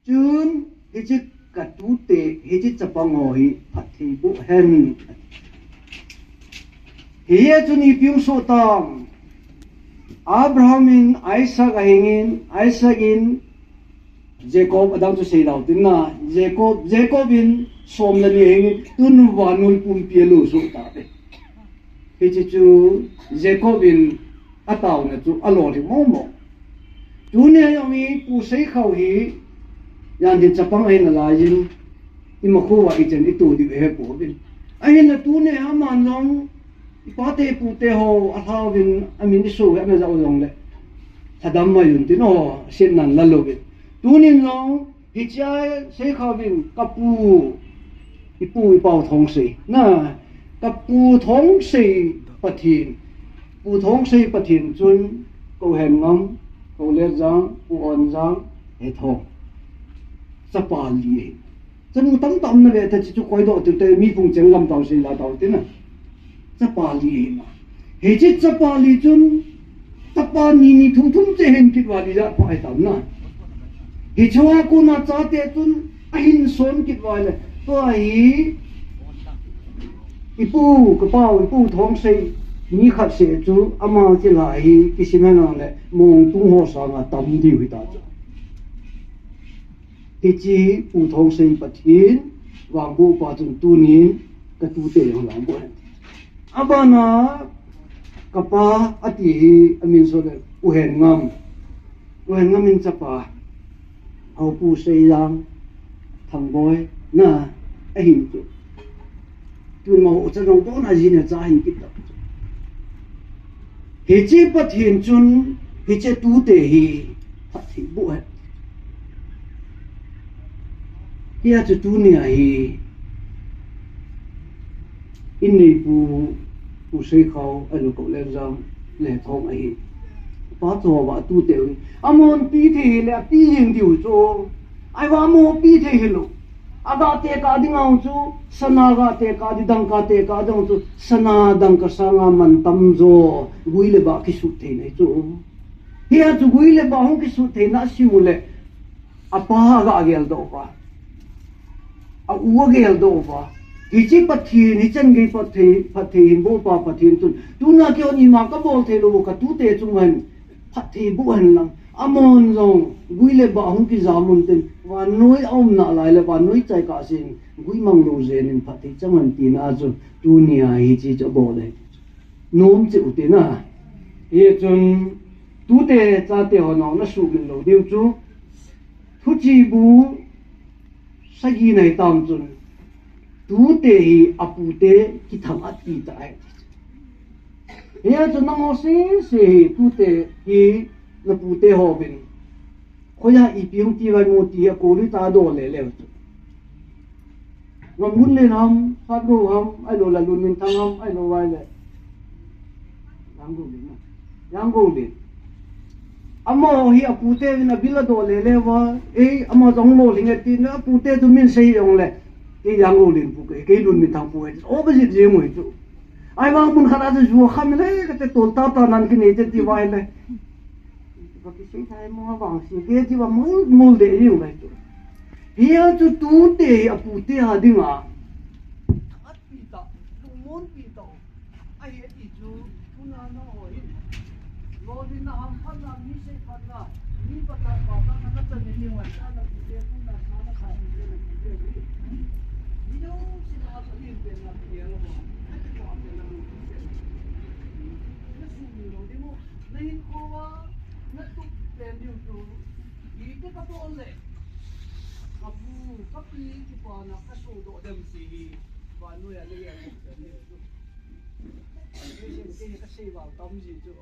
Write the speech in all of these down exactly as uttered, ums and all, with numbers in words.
Chun, hiche katute, hiche chapang ho hi phatthei boh hen. Hiche chun ipi hung soh tam. Abraham in Isaac ahingin, Isaac in Jacob, adang chu seilou tin na. Jacob, Jacob in som le ni ahingin, tun vannoi pumpi alou soh tave. Hiche chu Jacob in ataona chu alolhing mong mong. Tunia jong hi Pu Seikhao hi, jan hin chapang ahi nalaiyin, imakhouva ichen ito diu ihepouvin. Ahinla tunia aman jong, ipate pute ho alhauvin, amin iso uve, ana jao jongle, lhadam mai un tin, o, asetnan la louvin. Tunin jong, hichea Seikhao vin, kapu, ipu, ipa u Thongsei. Na, kapu Thongsei Pathen. Pu Thongsei Pathen chun, Kou Henngam, Kou Letjang, Pu Onjang, Hethong. Chapa li ahi. Chanu tamtah um nave ta, hiche chu koidoh tiu te, mi phung cheng lam tao sei la tao te na. Chapa li ahi na. Hiche chapa li chun, chapa ni ni thum thum che hin kit uva li jat pha ahi tam na. Hichea kona chate chun ahin son kit uva le. Tua hi, ipu, kapau, ipu Thongsei, mi khat seh chu, ama chilhah hi, kisim henlang le, mongtung ho sanga tam diu hita chu. Hiche hi Pu Thongsei Pathen, vangbohpa chun tunin katute jong vangboh hen. Abana kapa ati hi amin so le U Henngam. U Henngam in chapa. Hou Pu Seijang, Thangboi, na, ahin chu. Tun ma ho cha jong bon a jin a cha hin kit ta. Hiche Pathen chun, hiche tute hi, phatthei boh hen. Hia chu tunia hi, in neipu, Pu Seikhao, ahilou Kou Letjang, le Thong ahi. Pa chu houva tute u hi. Amahon pi thei hile, api jing diu chu. Ahivang amaho pi thei hilou. Aga tekah ding a chu, sana ga tekah ding, dangka tekah ding chu, sana dangka sanga mantam jo, gui le bah kisut thei na hi chu. Hia chu gui le bah hung kisut theina asim u le, apa aga geldoh uva. A u ageldoh uva. Hiche Pathen, hichan gei phatthei, phatthei hin bohpa Pathen chun. Tuna keihon ima kabol thei lou, katute chunga hin. Phatthei boh hen lang. Amahon jong, gui le bah hung kijam un tin, vannoi aum nalai le, vannoi chai kahsen, gui mang lou jeng in phatthei chang hen tina chu, tunia hiche chu abol e. Nom cheh u tina. Hichun, tute chate ho nong na sumil lou diu chu, thuchibu, sagi nei tam chun, tute hi apute kithang atpi ta e. Hia chu nangho sese hi tute hi napute hovin. Khoiya ipi hung ti vai mo ti hi akou lui ta do le le chu. Ngamlun len ham, Satgo ham, ahilou le Lunminthang ham, ahilou vai le. Yanggol len na. Yanggol len. Amaho hi apute vin abil adoh le le uva, ei, ama jong lolhing e tin, apute chu min sei jong le. Kei Yanggol len pu kei, kei Lunminthang pu e, o ba jit jeng u hi chu. Ahivang mun khat a chu ju kham le, kate tol tata nan kinei te ti vai le. Ka kisei thei mo vang si, kei ti va mul, mul de jeng u hi chu. Hia chu tute hi apute a dinga. Atpi ta, lungmonpi ta. Ahi ati chu, tuna nangho hin. Lolhinna, hamphatna, mi seiphatna, mi patah patahna, nachan ni ni wan sa na pute, tuna sa na sa pute, na pute ri. Mi jouse na sa lin pen na pute lo. Ati ko ate na lu pute. Na sumil lou ding u, nahinkho a, natup pen diu chu. Iti kabol le. Kapu, kapi, kipana, kasodoh dem ti hi. Vannoi a lei a lou pen diu chu. Kei, kei, kei kasei val tam ji chu.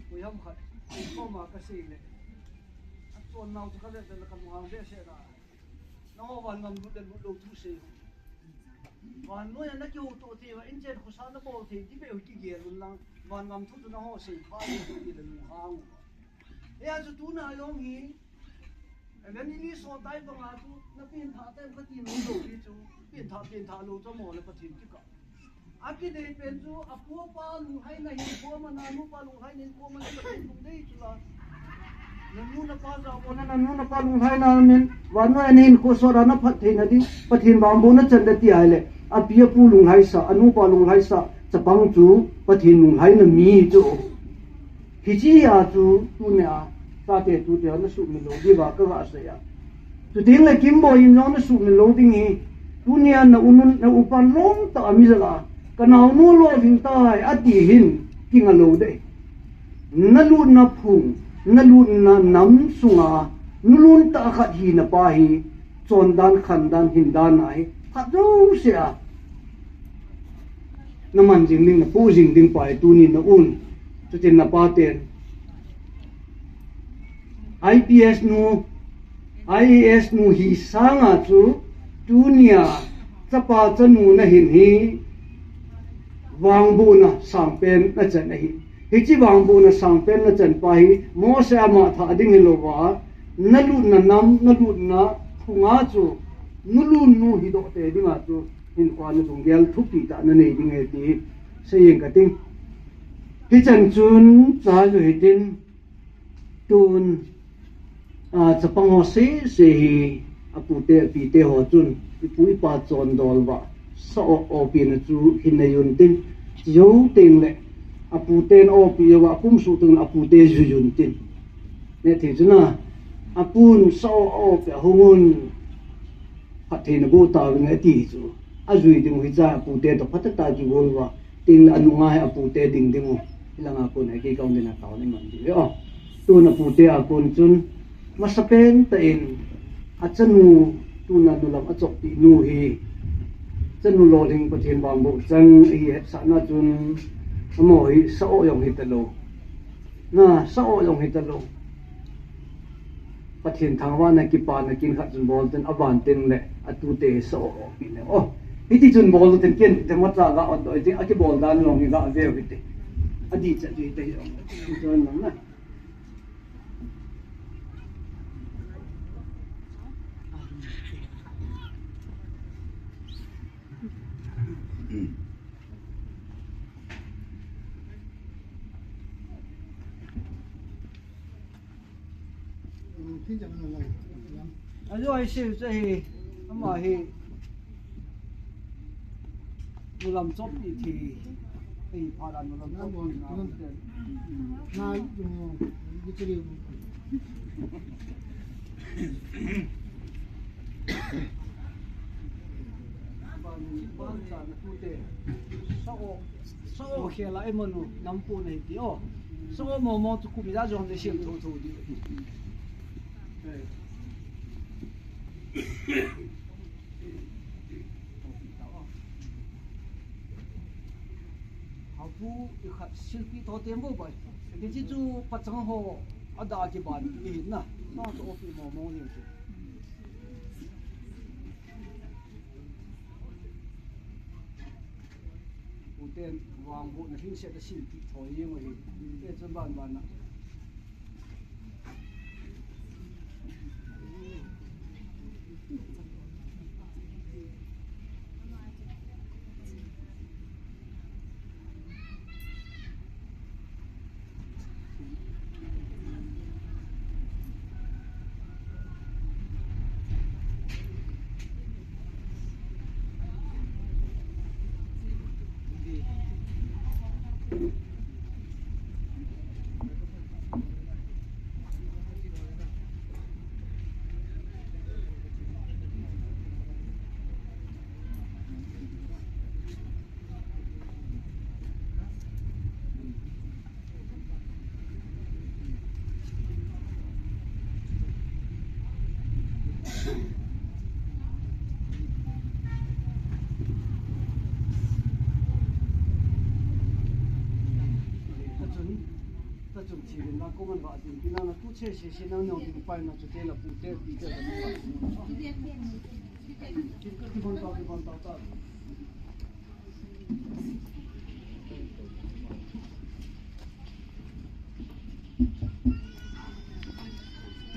Koiham khat, kei koma kasei le. Achon nau chu kale le kalunghang behseh na. Nangho vangam lut le lut lou thu sei. Vannoi a nakihoutoh thei uva, inchen khosa nabol thei, ti beh u kigel un lang. Vangam thu chu nangho sei pha le ti le lunghang uva. Hia chu tuna jong hi, Evangelist ho tai banga chu, na pengthah tem kati nom lou hi chu, pengthah, pengthah lou chu amaho le Pathen kikah. Akinei pen chu, apu apa lunghai na hin, pu ama na nu pa lunghai na hin, pu ama le Pathen lungdei chu la. Nanu napa jabona, nanu napa lunglhaina min, vannoi a nahinkho sot a naphat theina ding, Pathen vangbohna chan ding ti ahile, api apu lunglhaisa, anupa lunglhaisa, chapang chu Pathen lunglhaina mi chu. Hiche a chu tunia, chate tute ho nasuhmil lou diuva kagah sei a. Chuteng le Kimboi in jong nasuhmil lou ding ahi. Tunia na u nun, na upan lom tah a mi jal a, ka naonu lolhing tai, ati hin, kinga lou ding. Nalutna phung, nalutna nam sunga, nulun tah khat hina pa hi, chondan, khandan, hindan ahi, khat jouse a. Naman jing ding, napoh jing ding pa hi tunin na un. Chutin napa ten I P S nu, I A S nu hi sanga chu tunia chapa chanu nahin hi vangbohna sangpen nachan ahi. Hiche vangbohna sangpen nachan pa hi Mose ama thah ding hilouva, nalutna nam, nalutna phunga chu nulun nu hidoh te dinga chu hinkhoa na dunggel thupi tah nanei ding ahi ti sei inge kati. Hichan chun cha ju hitin, tun, a, chapang ho sese hi apute apite ho chun ipu ipa chondol uva sa-o-, opina chu hin nei untin, chujou teng le aputen opi uva, apum suh teng le apute jui untin. Neh thei chu na, apun sa-o-, opi a hung un, phattheina boh tauvin ati chu. Ajui ding u hiche a apute toh phatah tah a kibol uva, teng le anunga hi apute ding ding u. Hilanga kon hi kei kaum ding a taona iman diu ve o. Tun apute a kon chun, masapen tah in, achanu tuna nulam achoppeh nu hi, chanu lolhing Pathen vangboh chang ahi hetsahna chun, amaho hi sa-o jong hitalou. Na, sa-o jong hitalou. Pathen thangvahna kipana kin khat chun bol ten, aban teng le atute hi sa-o-o pi le. O, hiti chun bol ten kin te mo cha ga ot doi tin, akibol dan jong hi ga ve u hite. Adih cha dih te hi jong. Chun lang na. Ajo hi sil cha hi, ama hi, nulam chop i thi, hi pha dan nulam chop i na, na, Ban, ban cha na tute. Sa-o, sa-o khel a imanu nam pu nei ti o. Sa-o momo chu kum ijat jong le siam thotho diu. Eh. Haopu i khat silpi tho tem bo bai. Hiche chu pachang ho ada kiban ti hin na. Na chu opi momo ni chu. Uten vangbohna lhingset a silpi tho jeng u hi. Te chun ban ban na. Tachun, tachun thivin na koman va din pina na tu che se se nang nong din pai na chu te la pu te pi te la. Kibon ta, kibon ta ta.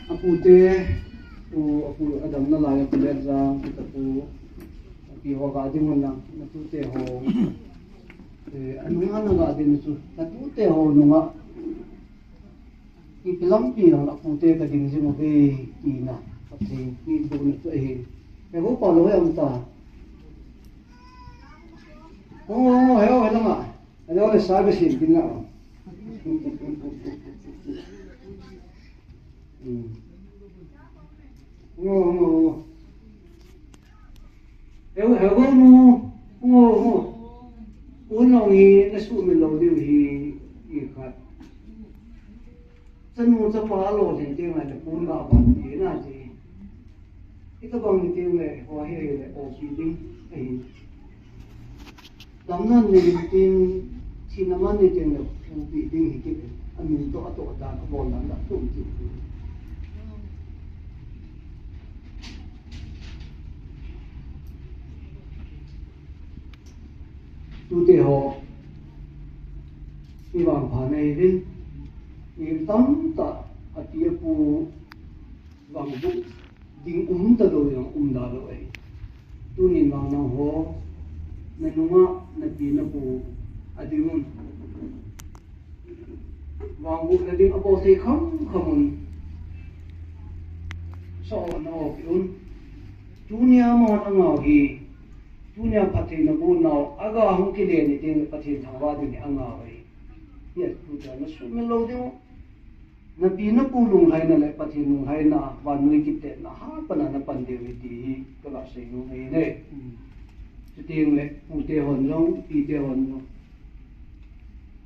Apute, u, apu, adamna lai a pu Letjang, apu, api ho ga ding un lang, natute ho, eh, anunga na ga ding chu, natute ho nunga. Ipi lampi nang la pute ka ding jing uve, tina. Pathen pi bu na tu ahi. He go pa lo he am ta. Ho, ho, he, he, lama. He, he, le sa be sin bin na. Hmm. Ho, ho, ho. He, he, ho, no. Ho, ho. Ho, no, hi, na su mi lo diu hi, hi khat. Chanu chapa lo le ding le pun ga ban ti na ti. Itobang ni ding le ho hi le o pi ding ahi. Damna ni ding, thina man ni ding le pu pi ding hi kit. Amin to ato dan abol dan da tum ti. Tute ho, mi vangpha nei uvin, mi tamtah api apu vangboh ding um talou jong um da lou ahi. Tunin vang nangho, nanunga, napi napu ading un. Vangbohna ding abol thei kham kham un. Sa o na o pi un. Tunia mo na ngau hi. Tunia Pathen na bu nau. Aga hung kile ni ding Pathen thangvah ding ni angau hi. Hia tu ta na sumil lou ding. Napi napu lunghaina le Pathen lunghaina vannoi kitetna hapana na pan diu hi ti hi ka ga sei nom ahi ne. Chuteng le pute hon jong, pite hon jong.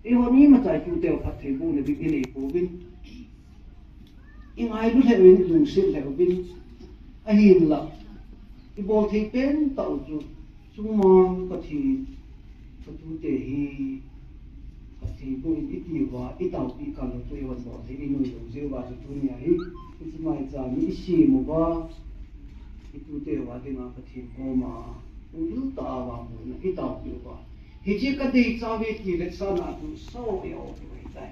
Eihon imacha i tute u phattheibohna ding inei pouvin. Ingailu lheh uvin, ilungset lheh uvin. Ahinla, ibol thei pen tah u chu, chungmang Pathen, ka tute hi, phattheiboh in iti uva, itaopi kal u chu eihon bol thei inei lou jeh uva chu tunia hi, hiche maicham hi isem uva, i tute uva dinga Pathen koma, lunggil tah a vangbohna itaopi uva. Hiche ka deicha uve ti vetsahna a tu sao e o tu ahitai.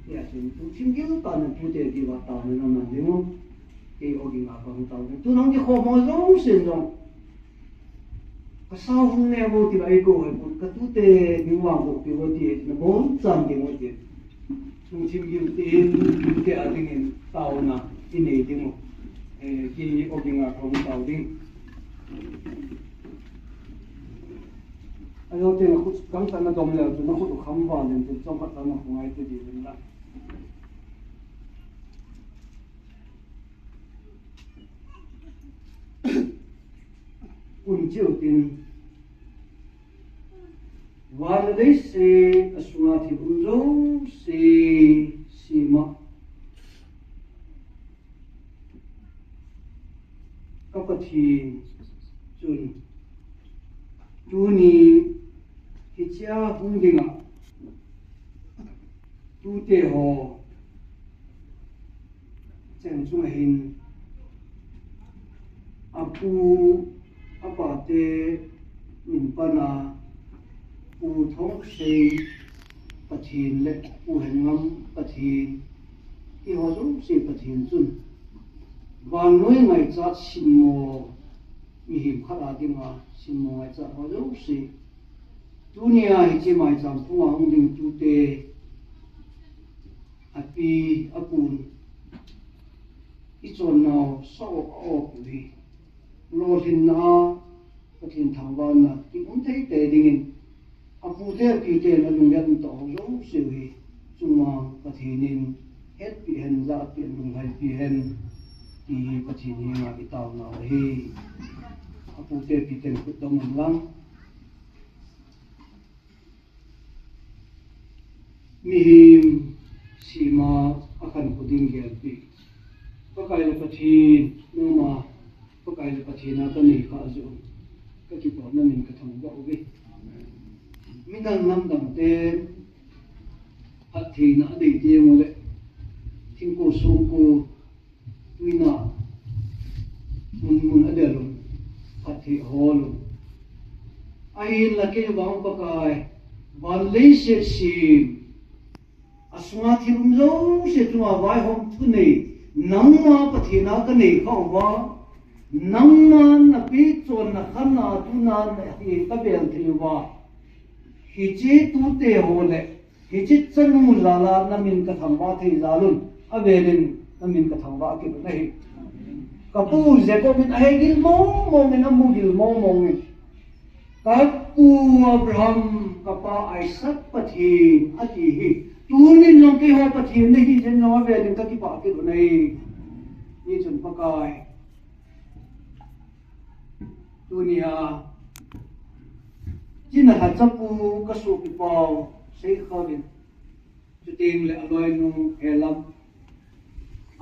Hijeh chun tu thim gil tah a na tute diuva taona na man ding u. Kei o ging a kahung tao ding. Tu nahung kikhom ho jouse jong. Ka sao hung ne vo ti la ei kou hoi pon. Ka tute ding vangboh pi vo ti na bonchan ding u ti. Lungthim gil tin, tute a dingin taona inei ding u. Eh, kei o ging a kahung tao ding. Ajo te na khut gangtah na dom leu chu na khut u kham val in tin chomkhat tah na khut ngai te ding in la. Kun cheu tin. Van le leiset a sunga thil um jouse sema. Ka Pathen chun tuni hichea hung dinga tute ho cheng chunga hin apu apate min pana Pu Thongsei Pathen le Pu Hengam Pathen, eiho jouse Pathen chun vannoi ngaichat simmo, mihem khat a dinga simmo ngaichat ho jouse. Tunia hiche maicham phunga hung ding tute, api, apun, ichonnau sao a-o pui. Lolhinna, Pathen thangvahna, kium thei te dingin, apute apite na lungliat toh ho jouse u hi, chunga Pathen in hetpi hen, jahpi hen, lunglhaipi hen, ti hi Pathen henga itaona u ahi. Apute apite na khut dong un lang. Mihem sema akhankho ding gelpi. Pakai le Pathen, nangma Pakai le Pathen a kanei khah jeh un, kakipah na min kathangvah uve. Midang namdang ten phattheina adei teng uleh, thingko songko, tuina mun mun adel un, phatthei ahol un. Ahinla kei vang Pakai, van leiset sem, asunga thil um jouse chunga vaihom thunei, nangma Pathen a kanei khah uva, nangma napeh chonna khatna tuna nahin kabel thei uva, hiche tute ho le Hiche chanu jal a namin kathangvah thei jal un, avel in namin kathangvah kit un ahi. Kapu Jacob in ahei gil mong mong in, amu gil mong mong in, "Kapu Abraham, kapa Isaac Pathen," ati hi. Tunin jong keiho Pathen nahi jeh in jong avel in kakipah kit un ahi. Hichun Pakai, tunia, china hachapu kasopipa u Seikho in, chuteng le aloinu Helam,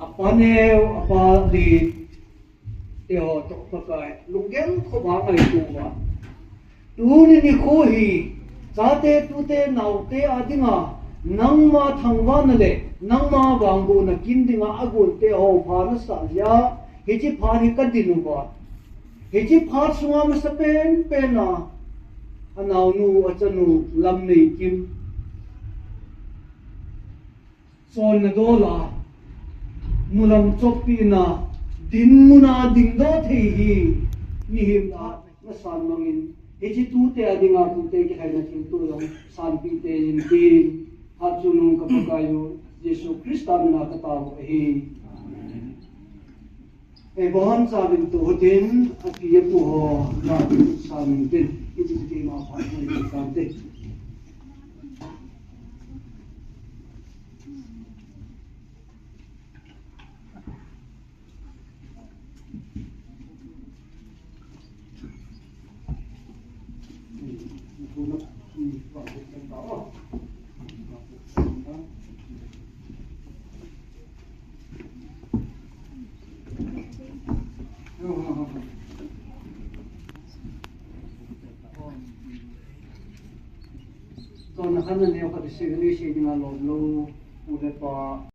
apa neo, apa len, teho toh Pakai, lunggel khop a ngaito uva, tuni nikho hi, chate, tute, naote a dinga, nangma thangvahna le, nangma vangbohna kin dinga, agolte ho pha nasah jeh a, hiche phat hi kadin uva. Hiche phat sunga masapen pen a, anaonu, achanu, Lamneikim, chonna dol a, nulam choppina, dinmun a dingdoh thei hi, mihem a nasan mangin, hiche tute a dinga tute kilhaina thilto jong sanpeh tein tin, hatchungnung ka Pakai u, Jesu Christa mina katao u ahi. Amen. Ei, bohchan chauvin tou hitin, api apu ho, na san tin, hiche chu keima phat ngai tante. Tuna khan naneo khat isei, isei dinga lom lou, pu le pa.